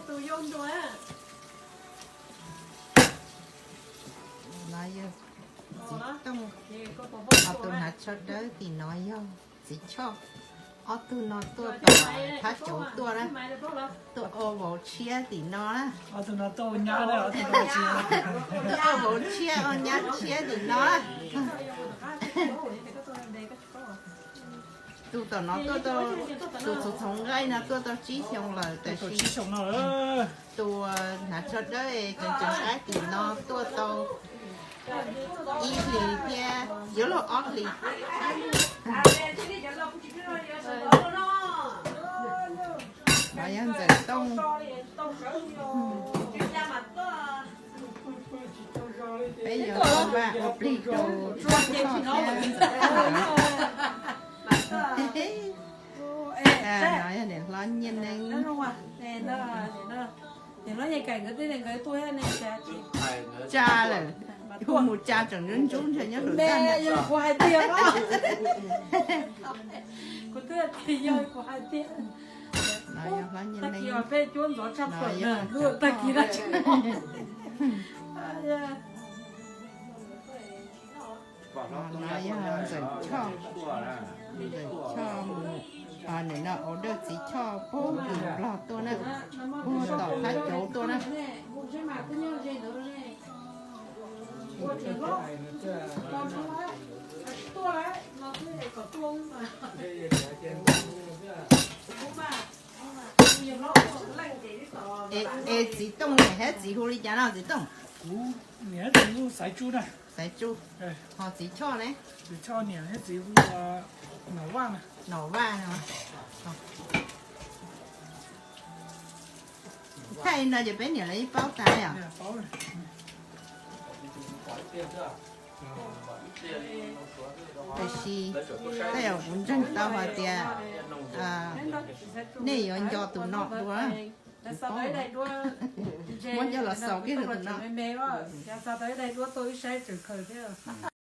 Tus yau nruas. No yog txiv tooj, ho tus hnav tsho dawb tim no yog txiv choj. Ob tug no tuaj tom thab cauv tuaj na, tuaj ua vauv tshiab tim no na. Tuaj ua vauv tshiab ua nyab tshiab tim no na. Tus tom no tuaj tau, tus txhoov txhoov nqaij no tuaj tau tsib xyoo lawm tab sis tus hnav tsho dawb es tseem tseem qaib tim no tuaj tau ib hlis thiab yuav luag ob hlis. No yog Ntxawm Tooj. Peb yuav ua vaj ua plig rau Ntxawm Tooj. No yog niam hlob Nyiaj Neeb. Tsa lawm, hu mus tsa tseem ntsub ntsub ntshe nyob hauv txaj. No yog hlob Nyiaj Neeb. No yog Ntxawm Choj, Ntxawm Choj mus, nim no order txiv choj puag tim Nplog tuaj na, puag tom thab cauv tuaj na. Es txiv Tooj niam thiab txiv hu li cas no txiv Tooj? Kuv niam thiab txiv hu Xaiv Tsu na. Xaiv Tsu. Ho txiv choj ne? Txiv choj niam thiab txiv hu Nom Vaj no. Nom Vaj no. Thaij no ces peb niam lawv yeej paub tas yom. Tab sis tej zaum kuv ntseeg tau hais tias nej yuav nco tus no dua. Muab coj los xaus kiag rau tus no.